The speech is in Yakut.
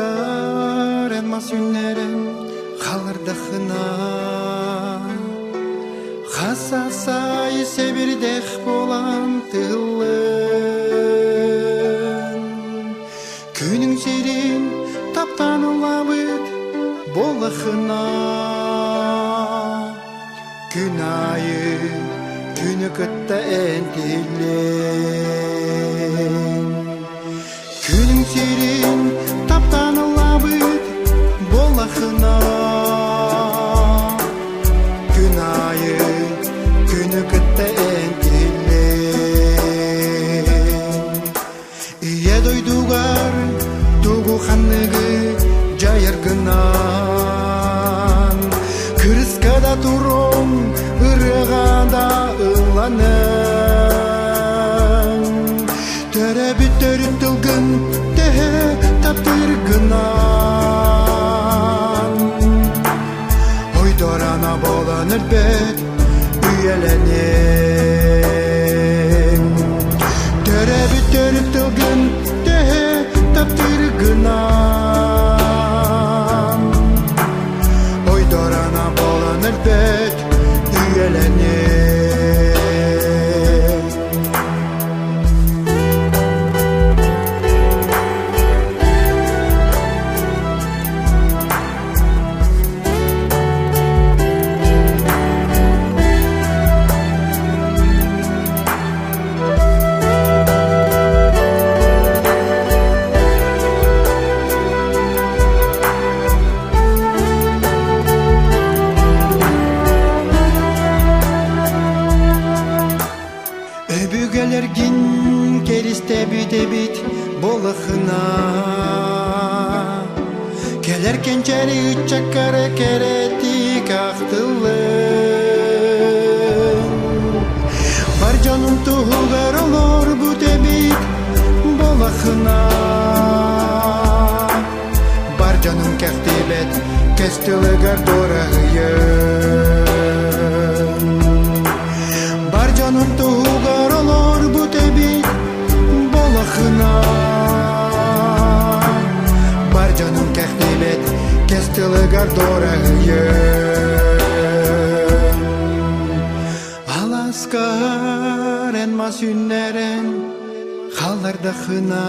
Аласкар эн мас үүннэрэн халырдахына Хас асайы сэбирдэх буолан тыллын Күнүҥ сирин таптаан ыллаабыт буоллахына Күн аайы күнү кытта эн тиллин Күнүҥ сирин таптаан ыллаабыт буоллахына Күн аайы күнү кытта эн тиллин Ийэ дойдугар тугу ханныгы дьайаргынан Кырыска да туруҥ, ырыаҕа да ылланыҥ Төрөбүт төрүт тылгын төһө таптыыргынан Ойдорона буолан өлбөт үйэлэниҥ Төрөбүт төрүт тылгын төһө таптыыргынан Ойдорона буолан өлбөт үйэлэниҥ Өбүгэлэргин кэристэбит эбит болахына Кэлэр кэнчээри ыччаккара кэрэтик ахтыллын Бар дьонун туһугар олорбут эбит болахына Бар дьонун кэхтибэт кэс тылыгар дуораһыйын Бар дьонун туһугар олорбут эбит болахына Бар дьонун кэхтибэт кэс тылыгар дуораһыйын Аласкар эн мас үннэрэн халлардахына.